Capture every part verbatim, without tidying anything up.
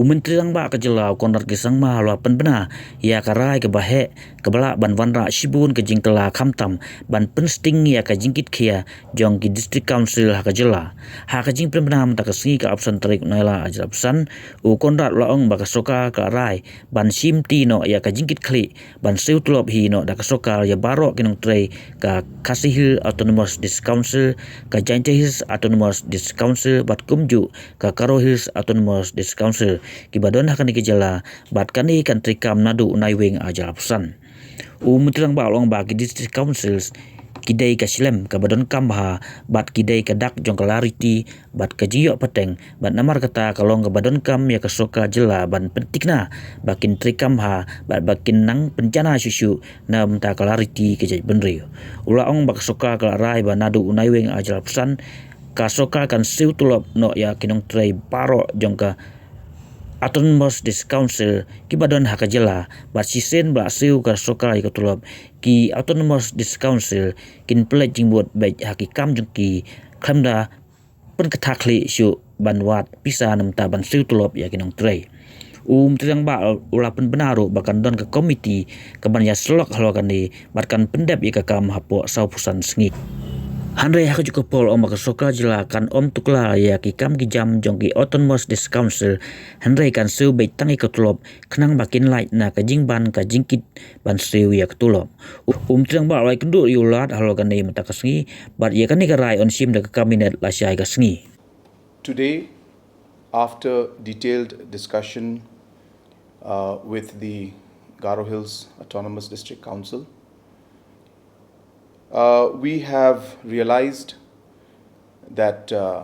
U Myntri Rangbah ka jylla u Conrad K Sangma u la pynbna ïa ka rai kaba heh kaba lah ban wanrah shibun ka jingkylla khamtam ban pynsting ïa ka jingkitkhia jong ki District Council ha ka jylla. Ha ka jingpynbna mynta ka sngi ka arphew san tarik u Nailar arhajar arphew san, u Conrad u la ong ba ka sorkar ka la rai ban shimti noh ïa ka jingkitkhlieh ban siew tulop hi noh da ka sorkar ïa baroh ki nongtrei ka Khasi Hills Autonomous District Council, ka Jaintia Hills Autonomous District Council bad kumjuh ka Garo Hills Autonomous District Council kiba don ha kane ka jylla, bad kane kan treikam naduh u Naiwieng arhajar arphew san. U Myntri Rangbah u la ong ba ki District Councils ki dei ka shlem kaba donkam bha bad ki dei ka dak jong ka lariti bad ka jingïoh pateng, bad namar kata ka long kaba donkam ïa ka sorkar jylla ban pyntikna ba kin treikam bha bad ba kin nang pynjanai shuh shuh na bynta ka lariti ka jaitbynriew. U la ong ba ka sorkar ka la rai ba naduh u Naiwieng arhajar arphew san ka sorkar kan siew tulop noh ïa ki nongtrei baroh jong ka Autonomous District Council kiba don ha ka jylla, bad shisien ba la siew ka sorkar ïa ka tulop, ki Autonomous District Council kin pynleit jingmut beit ha ki kam jong ki, khlem da pynkthah khlieh shuh ban wad pisa na bynta ban siew tulop ïa ki nongtrei. U Myntri Rangbah u la pynbna ruh ba kan don ka komiti kaban ïa syllok halor kane bad kan pyndep ïa ka kam hapoh sawphew san sngi. Hynrei ha kajuh ka por u ong ba ka sorkar jylla kan ym tuklar ïa ki kam ki jam jong ki Autonomous District Council, hynrei kan siew beit tang ïa ka tulop khnang ba kin lait na ka jingban ka jingkit ban siew ïa ka tulop. U, u Myntri Rangbah u la ïakynduh ïa u Lat halor kane mynta ka sngi, bad ïa kane ka rai un shim da ka Cabinet lashai ka sngi. Today, after detailed discussion, uh, with the Garo Hills Autonomous District Council, uh, we have realized that, uh,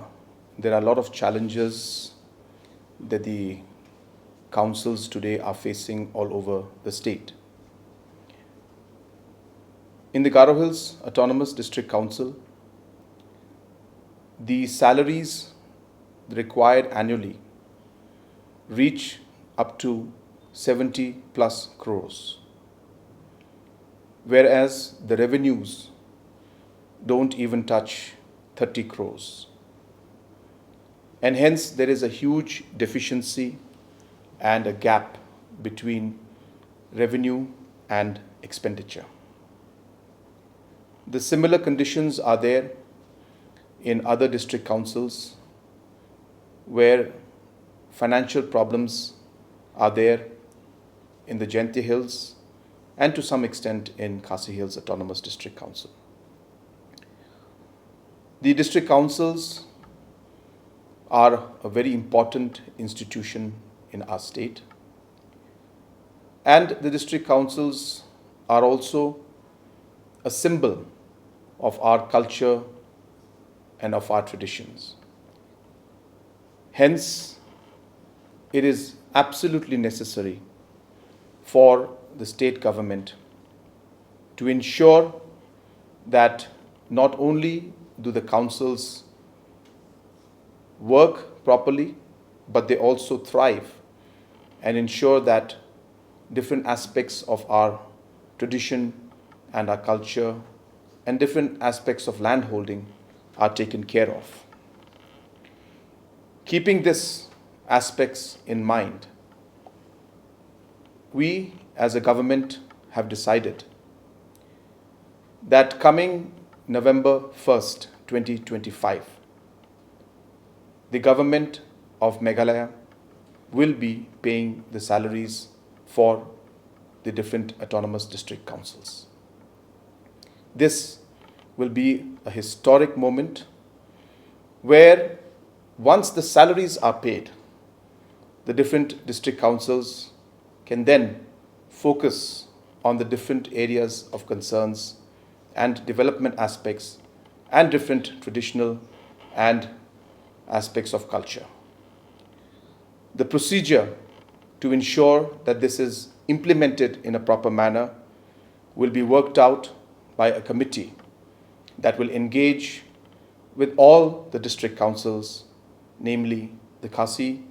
there are a lot of challenges that the councils today are facing all over the state. In the Garo Hills Autonomous District Council, the salaries required annually reach up to seventy plus crores, whereas the revenues don't even touch thirty crores. And hence, there is a huge deficiency and a gap between revenue and expenditure. The similar conditions are there in other district councils where financial problems are there in the Jaintia Hills and to some extent in Khasi Hills Autonomous District Council. The district councils are a very important institution in our state, and the district councils are also a symbol of our culture and of our traditions. Hence, it is absolutely necessary for the state government to ensure that not only do the councils work properly, but they also thrive and ensure that different aspects of our tradition and our culture and different aspects of landholding are taken care of. Keeping these aspects in mind, we as a government have decided that coming November first, twenty twenty-five, the government of Meghalaya will be paying the salaries for the different autonomous district councils. This will be a historic moment where, once the salaries are paid, the different district councils can then focus on the different areas of concerns and development aspects and different traditional and aspects of culture. The procedure to ensure that this is implemented in a proper manner will be worked out by a committee that will engage with all the district councils, namely the Khasi,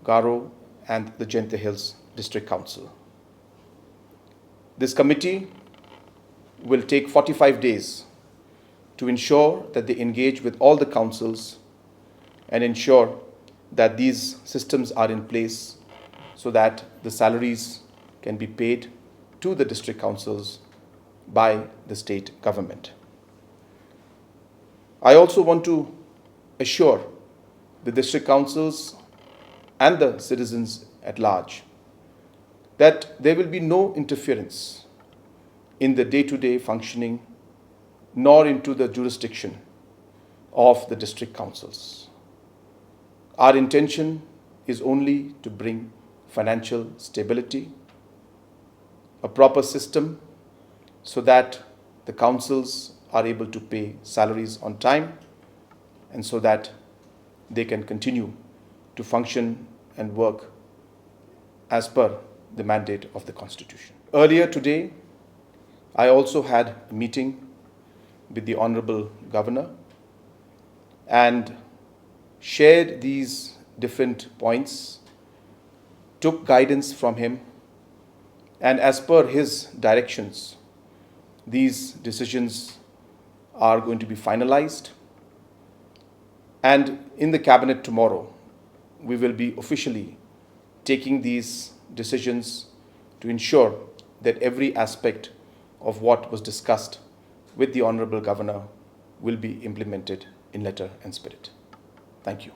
Garo, and the Jaintia Hills District Council. This committee will take forty-five days to ensure that they engage with all the councils and ensure that these systems are in place so that the salaries can be paid to the district councils by the state government. I also want to assure the district councils and the citizens at large that there will be no interference in the day-to-day functioning nor into the jurisdiction of the district councils. Our intention is only to bring financial stability, a proper system, so that the councils are able to pay salaries on time and so that they can continue to function and work as per the mandate of the Constitution. Earlier today, I also had a meeting with the Honorable Governor and shared these different points, took guidance from him, and as per his directions, these decisions are going to be finalized. And in the cabinet tomorrow, we will be officially taking these decisions to ensure that every aspect of what was discussed with the Honorable Governor will be implemented in letter and spirit. Thank you.